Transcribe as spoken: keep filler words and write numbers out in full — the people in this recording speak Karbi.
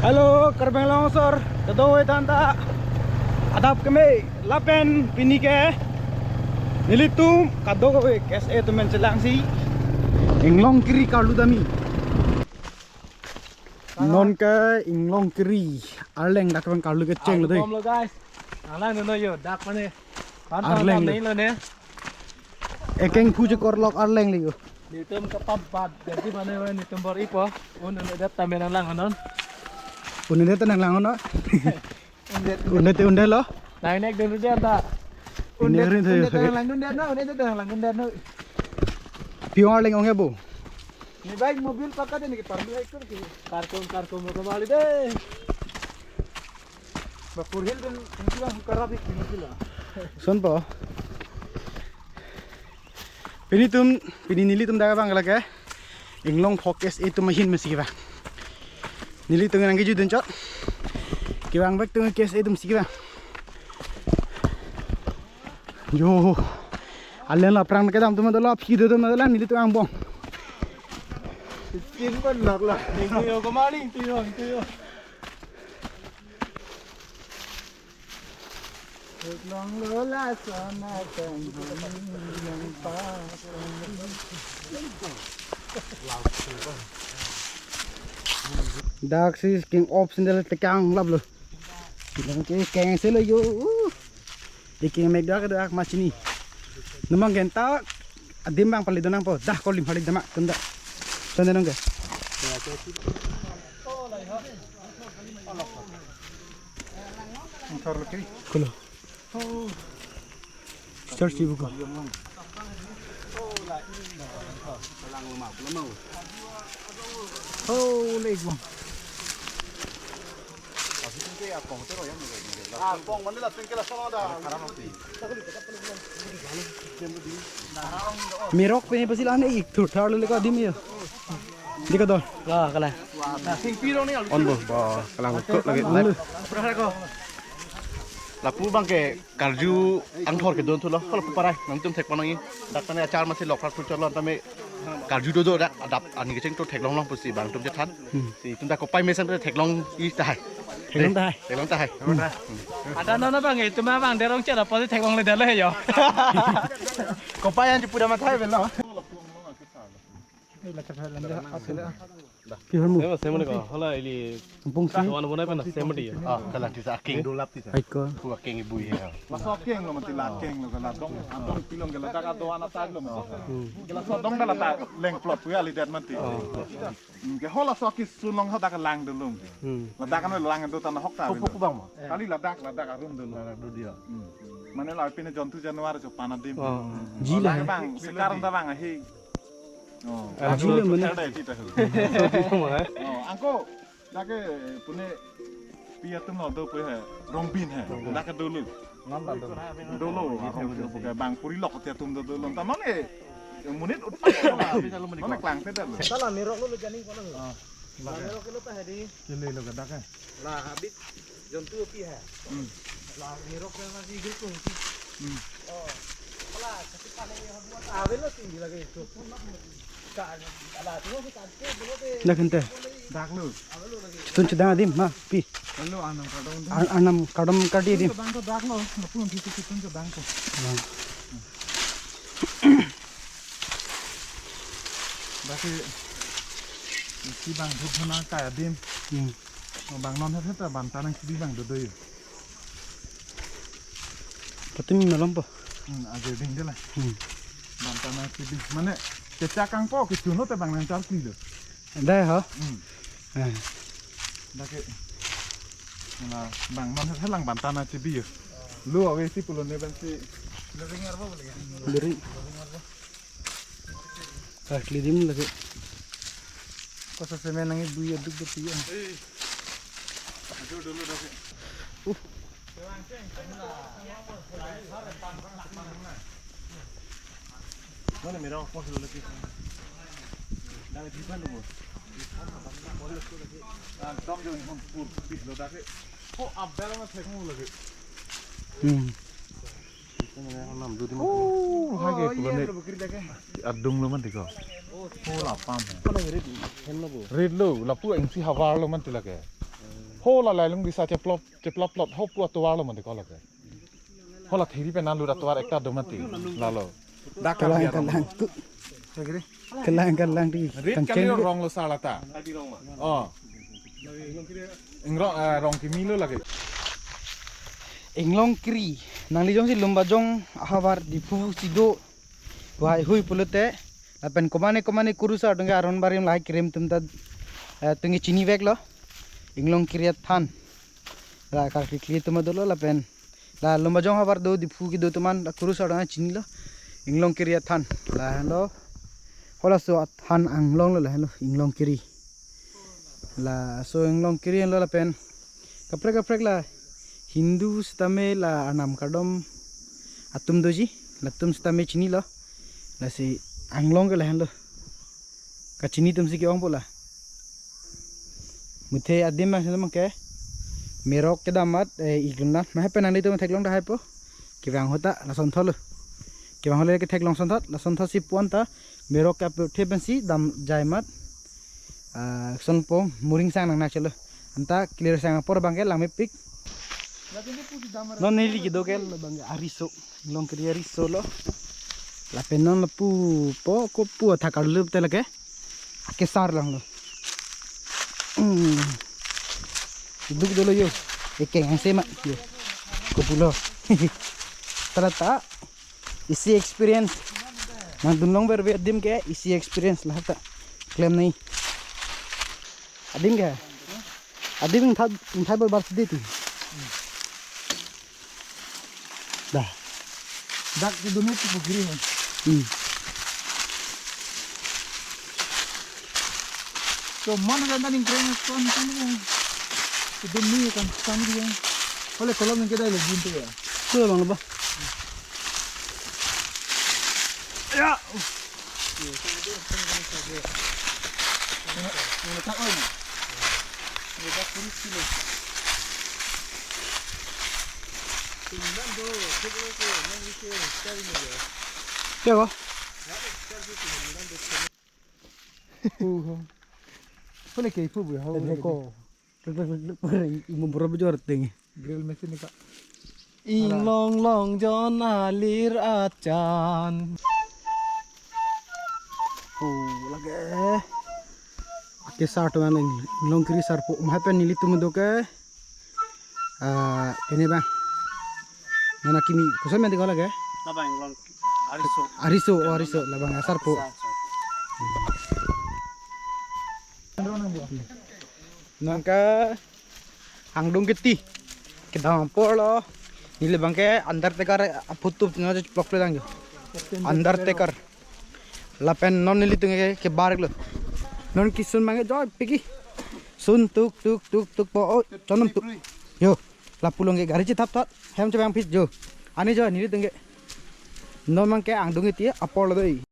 Hello, Karbi Anglong asor, kadokave aphan ta adap keme, lapen pini ke nelitum kadokave K S A atum pen chelangsi Inglongkiri karlu damji. Non ke Inglongkiri arleng dak pen karlu kecheng lo dei. Bom lo guys. Nanglang no yo dak mane. Arleng lo. Nanglang lo ne. Ekeng phu chekor lok arleng lo yo. Netum kapap bat jadi mane netum bor-ipo. Un un edet tame nanglang non. Un edet nanglang non. Undet. Undet te undet lo. Nang nek dun undet ta. Ini rin tuh. Undet nanglang undet no, undet nanglang undet no. Piong arleng ong ya bu. Ni bike mobil pakat ini ke parlu hai kur ki. Karkom karkom lo kembali deh. Bapur hil dan ini bilang karap ini gila. Son po. Pini tum, pini nelitum dak abang lake Inglongpho K S A atum ahin mesi kevang. Nelitum nangkejut dunchot. Kevang bek tum K S A atum si kevang. Yo. Alen la prang kedam tum dolo phi do tum dolo nelitum angbong. Skin pon lak la. Ning tuyo kemali tuyo tuyo. Long lo la sona tang long pa. Dak si king op sendal tekang lap lo. Bilang ke keng se lo yo. Iking mek dak dak machini. Numang genta adim bang pali donang po. Dah kolim halik demak tunda. Sende nong ke. Ntar lagi. Kulo. Church ibu ko. Oh, lego. Mirok pini pasi lane ik thur thar le ka dim ya. Di ka dor. La kala. On bo ba kalang ko lagi live. Lapu bang ke karju angthor ke don thulo. Kalau parai nangtum thek panang i. Dak tane achar masi lok phar phu cholo tame karju do do dak adap ani kecheng to theklong long pusi bang tum chethan. Hmm. Si tum dak kopai mesen theklong i tahai. Theklong tahai. Theklong tahai. Ada nona bang itu mah bang derong cera pasti theklong le dale yo. Kopai yang jeput amat hai belo. Ki hormu? Same, same ni ko. Hala ili. Ampung si. Wan bonai pen same di. Ah, kalang tisa aking dulap tisa. Aiko. Ku aking ibu ya. Laso aking lo mati la aking lo kala dong. Adong pilong kala dak ado anak tag lo mati. Hmm. Kala so dong kala ta leng plot pu ya lidat mati. Hmm, ke hola so ki sunong hadak lang dulung. Hmm. Ladak kan lang do tanah hok ta. Pupuk bang mo. Kali ladak ladak arum dulung. Ladak do dia. Hmm. Mane la pine jontu januar jo panadim. Oh. Jila. Bang sekarang ta bang ahi. Oh. Ah, jile mane. Ada itu tahu. Oh, angko, dak ke pune pi atum lo do pu he, Rongbin he, dak ke dolo. Nam la do. Dolo, atum dolo, bukan bang puri lok ati atum do dolo. Entah mana, yang menit utpat. Mana kelang tidak lo. Salah mirok lo jani kono. Ah. Mirok lo ta hedi. Kele lo ke dak ke. La habit jontu api hai. Hmm. La mirok ke masih hidup tuh. Hmm. Oh. Pala ketika ini buat awal lo tinggi lagi itu. Kan ada tuh kan ke dulu deh. Dak ente. Dak lo. Tun chedang adim ma pi. Lalu anam kadam. An- anam kadam kadi adim. Tun chedang ke dak lo. Napun sisi tun chedang ke. Hmm. Dak ke si bang dhut dhuna kai adim. Hmm. Oh, bang non het het banta nangchibi bang dodo yo. Patim malom po. Hmm, ajo ding de la. Hmm. Banta nangchibi. Mane kechak kangpo kechun lo te bang nangchar kli lo. Dai ho. Hmm. Eh. Dak ke. Na bang non het het lang banta nangchibi yo. Lo ave si pulo ne bang si. Lo ring arbo boleh ya. Lo ring. Karkli dim lagi. Kosa semen nangji bui aduk do piya. Uh. Mana merah kos lo lagi. Dari di mana lo? Tom jong hon pur bis lo dak. Ko abdal ma thek mo lagi. Hmm. Oh, hai ke pulo ne. Adung lo man tiko. Oh, la pam. Red lo, lapu ingsi havar lo man tila ke. Oh, la lailung disa cheplop cheplop plop ho pu atovar lo mati ko lo ke. Ho la thiri pen alut atovar ekta do mati. Lalo. Dak Kalang, kami arong. Kalang. Ku-, kalang, kalang di. Rit kangkeng kali di. Rong lo sar lata. Oh. Ingrong, eh, Rongkimi lo lake. Inglongkiri. Nangli jongsi Lumbajong ahavar Diphu si do. Wahai hui pulote. Lapen komane komane kurusar atum ke aron barim lahai kirim atum ta, eh, atum ke chinivek lo. Inglongkiri athan. La karkli kli atum dolo lapen la Lumbajong ahavar do Diphu kedo atum an la kurusar atum chinilo. Inglongkiri athan. Lahenlo. Ho laso athan anglong lo lahenlo Inglongkiri. Laso Inglongkiri lo lapen kaprek kaprek la Hindu sitame la anam kardom atum doji, latum sitame chinilo. Lasi anglong ke lahenlo. Kachini atum si ke-ong po la. Muthe adim bang sitame ke. Merok kedam amat, eh, iglun la. Mahe pen nanglitum theklong tahai po. Kevang ahut ta, lason thot lo. Kevang ahut le ketheklong son thot, lason thot si puan ta. Merok ke apirthe pensi damjai amat. Ah, son po, muring sang nangnak chelo. Anta clear sang apor abang ke langmepik. Non neli kedo ke labang ke ariso. Inglongkiri ariso lo. Lapen non lapu po kopu athak arlup te lake. Akesar lang lo. Hmm. Duk dolo yo. Ekeng angse ma yo. Kopulo. Tara ta. Isi experience. Nangdunlong berbe adim ke isi experience lahai ta. Klem nai. Adim ke. Adim thap thap bar sidi tu. Dah. Dak tu dumi tu pugri. Hmm. So, mana kan tadi keren kan kan dia. Itu dumi kan kan dia. Oleh kalau mungkin ada lagi tu ya. Tu abang ba. Ya. Siapa? Pu ho. Pule ke pu bu ho. Ko. Imo boro bejor ting. Grill machine ka. Inglong long jon alir achan. Oh, lake. Akesar tu aning Inglongkiri sarpo. Mahe pen nelitum do ke. Ah, ini bang. Nana kimi kusam yang tinggal lagi. Labang Inglong ariso. Ariso, oh, ariso, labang asarpo. Asar, asar. Nangke angdung keti. Kedam apor lo. Neli abang ke undertaker aphutup no je vlog le dang jo. Undertaker. Lapen non nelitum ke kebar lo. Non kisun abang ke joy piki. Sun tuk tuk tuk tuk po. Oh, chonam tuk. Yo. Lapu along ke gari chethap thot. Hem chevang phit jo. Ani jo nelitum ke. Non abang ke angdung keti apor lo dei.